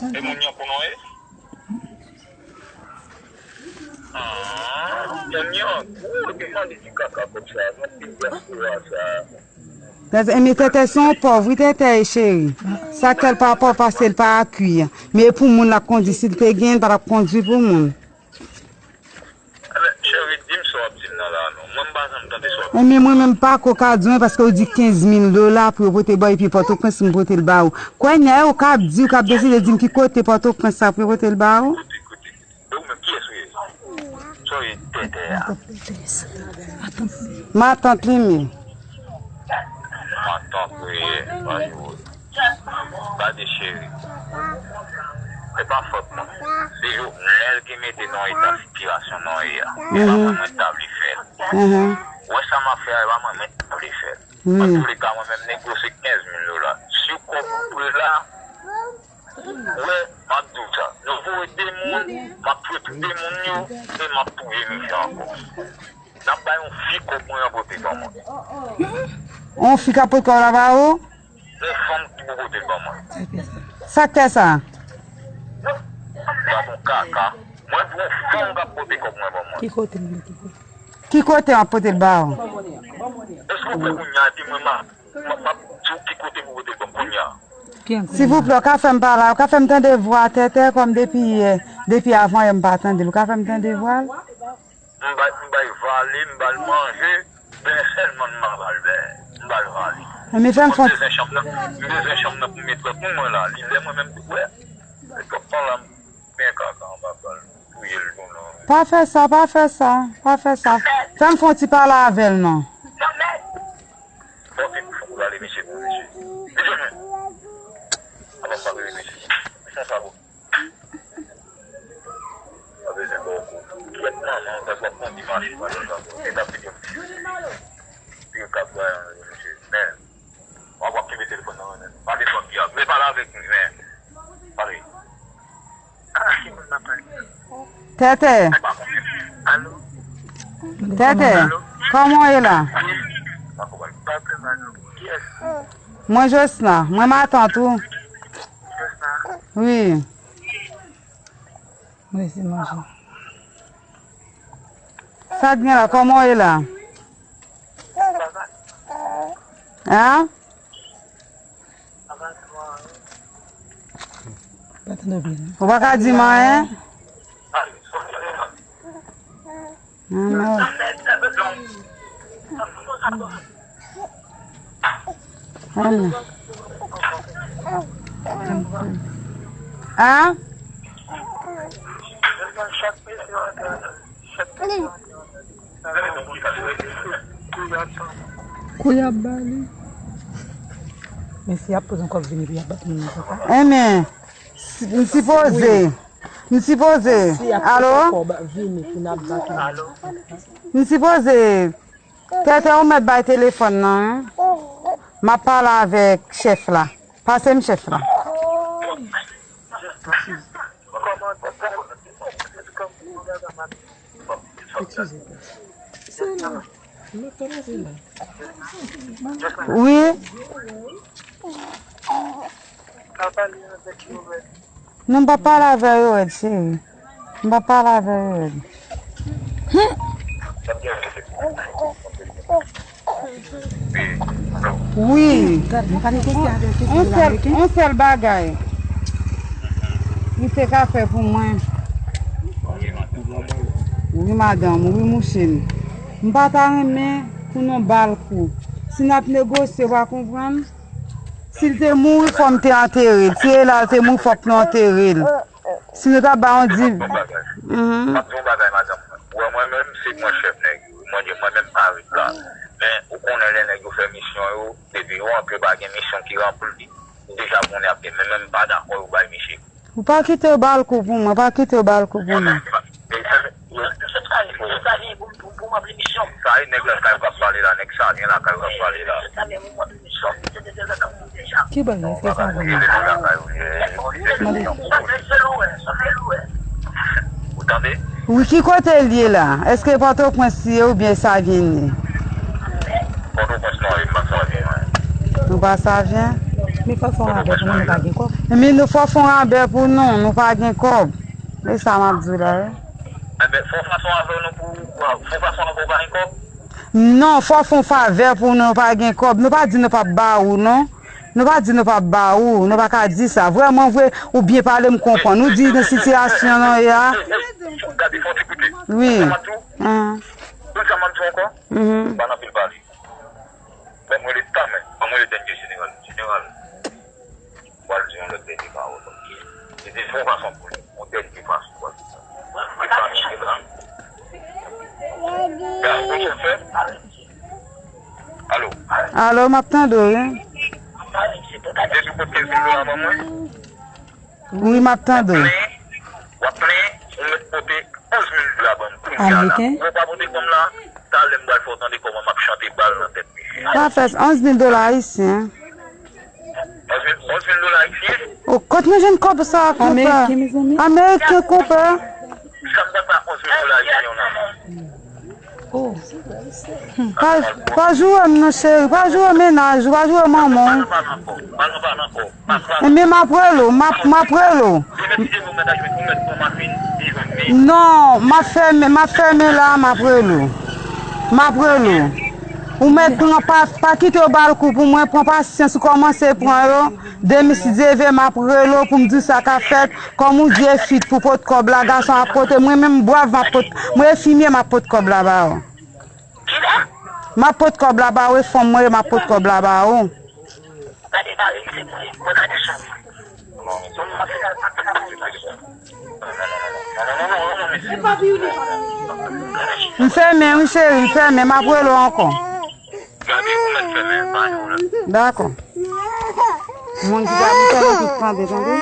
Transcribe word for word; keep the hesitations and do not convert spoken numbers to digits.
E moun nan pou nou ye? Ah, moun nan gou, epi mande ti kaka kòb sa, nan peyi dyaspora sa. Tètè, men Tètè se yon pòv, wi, Tètè e cheri. Sa k fè l pa pòv, paske l pa akwi. Men e pou moun l ap kondui, si l te gen, l pa t ap kondui pou moun. Ebyen, cheri, di m sa w ap di m nan la, non. Mwen, m pa janm tande sa w ap di. Ebyen, mwen menm, m pa ko ka di w, paske w di kenz mil dola pou yo pote ba w, epi Pòtoprens, m pote l ba ou. Kounye a, ou k ap di, ou k ap deside di m ki kote Pòtoprens sa pou yo pote l ba ou. Kote, kote. E ou menm, kiyès ou ye? Sa w ye Tètè a? Matant li menm. Matant ou ye, anyway. Gade cheri. Se pa fòt mwen. Se Jovenel ki mete nou nan eta sitiyasyon nou ye a. E pa mwen, mwen t tabli fè l. Ou wè sa m ap fè a, e pa mwen, mwen t tabli fè l. Antouleka, mwen menm negosye kenz mil dola. Si kòb ou pre la, ou wè, m ap di w sa. Nou voye de moun, m ap fouye tout de moun yo, e m ap touye misye ankò. N ap bay yon fi kòb mwen an pote ban mwen. Yon fi k ap pote kòb la ba ou? Yon fanm ki pou pote l ban mwen. Sa k fè sa? Sa bon kaka. Mwen pou yon fanm k ap pote kòb mwen ban mwen. Ki kote l ye? Ki kote? Ki kote m ap pote l ba ou? Èske w kwè kounye a, di mwen, ma, ma, m ap di w ki kote pou pote l ban m kounye a? Silvouplè, w ka fè m pale, w ka fè m tande vwa Tètè kòm depi yè, depi avan yè m pa tande l. W ka fè m tande vwa l? M bay, m bay vale, m ba l manje, benyen sèlman m pa ba l benyen. M ba l vale. Mwen bezwen chanm nan, m bezwen chanm nan pou m met lòt moun mwen la. Li lè mwen menm tou wè. Li t ap pran la, m byen kaka anba bal. Touye l tou non. Pa fè sa, pa fè sa, pa fè sa. Fè m fè yon ti pale avè l non. Bon, fòk ou rale mesye pou mesye. Mesye men. Alò, m pa rele mesye. Mesye sa bon. Pa bezwen ba w kou. Kiyès manman w, fòk w ap kondi mache madanm sa. Se t ap vin yon ti fi. Pi yo ka bay yon mesye. Men, w ap, w ap kenbe telefòn nan men l. Pa desann pi a. Men pale avèk li, men. Pale. Ah, ki moun m ap pale? Tètè. Alo? Tètè, alo? Kòman w ye la? Pa trè mal non. Kiyès? Mwen Josna, mwen matant ou. Josna? Wi. Mwen se manje. Sa k gen la, kòman w ye la? An? Pa tande w byen non. Ou pa ka di m anyen? An? An? Kou y ap ba li. Men si y ap poze yon kòb vini pou y ap bat moun nan konsa. Enben, si, m sipoze. M sipoze. Si y ap poze yon kòb vini pou n ap bat moun nan konsa. M sipoze. Tètè, ou mèt bay telefòn nan, wi. M ap pale avèk chèf la. Pase m chèf la. Eskize. Se la. Mwen pa la, se la. Wi. Non, m pa pale avè yo rèd, cheri. M pa pale avè yo rèd. Wi. Yon sèl, yon sèl bagay. Misye ka fè pou mwen. Wi, madanm, wi, mouche m. M pa ta renmen pou nou ba l kou. Si n ap negosye, w a konprann? Si l te mouri, fò m te antere l. Si e la l te mouri, fòk nou antere l. Si nou ta ba yon di... Mhm. M ap di yon bagay, madanm mwen. Ou wè mwen menm, se mwen chèf nèg yo. Mwen di mwen menm pa ret la. Men, ou konnen lè nèg yo fè misyon yo, depi yo antre pa gen misyon ki ranpli, ou deja konnen ap gen. Men, men m pa dakò yo bay misye. Ou pa kite yo ba l kou pou mwen, pa kite yo ba l kou pou mwen. Sa e nèg lakay ou k ap pale la, nèg Savyen lakay ou k ap pale la. Ki bagay, se Savyen lakay ou ye? Mande. Ou tande? Wi, ki kote l ye la? Èske Pòtoprens li ye oubyen Savyen li ye? Pòtoprens non, li pa Savyen, non. Nou pa Savyen? Men fò fè yon rabè pou nou, nou pa gen kòb. Men nou fò fè yon rabè pou nou, nou pa gen kòb. E sa m ap di w la, wi. Enben, fò fason avè nou pou, fò fason avè w pa gen kòb? Non, fò fè yon favè pou nou, nou pa gen kòb. Nou pa di nou p ap ba ou, non. Nou pa di nou p ap ba ou, nou pa ka di sa. Vrèman vre, ou byen pale, m konprann. Ou di nan sitiyasyon nou ye a. Gade, fò ti koute. Wi. Sa m ap di w? Konn sa m ap di w ankò? Mhm. Pa nan pil pale. Ban m rele ta men, ban m rele dènye jeneral. Jeneral, m pral di yon lòt dènye pawòl. Se te fon fason pou li, yon dènye fason pou li. Li pa mete la. Gade, chofè. Alo. Alo, m ap tande w, wi. Depi w pote kenz mil dola ban mwen. Wi, m ap tande w. W ap plenyen, ou mèt pote onz mil dola ban m kounye a la. Ameriken? Ou pa pote kòb la, talè m pral fè w tande kòman m ap chante bal nan tèt misye. Pa fè onz mil dola ayisyen. Onz mil, onz mil dola ayisyen? O, kot nou jwenn kòb sa, konpè? Ameriken, mezanmi. Ameriken, konpè. Sa m pral fè onz mil dola ayisyen yo la? Oh. Pa, pa joure m non, cheri. Pa joure mennaj ou, pa joure manman w. Enben, m ap rele w, m ap, m ap rele w. Non, m ap fèmen, m ap fèmen la, m ap rele w. M ap rele w. Ou mèt pran, pa, pa kite yo ba l kou pou mwen, pran pasyans, ou kòmanse pran yo. Demen, si Dye vle, m ap rele w pou m di w sa k ap fèt. Kòm ou di e fi pou pot kòb la, gason ap pote, mwen menm brav m ap pot, mwen enfimye m ap pot kòb la ba ou. M ap pot kòb la ba ou, e fanm mwen ye, m ap pot kòb la ba ou. M fèmen wi cheri, m fèmen, m ap rele w ankò. Dakò. Moun ki pa di tande, tout tande, tande.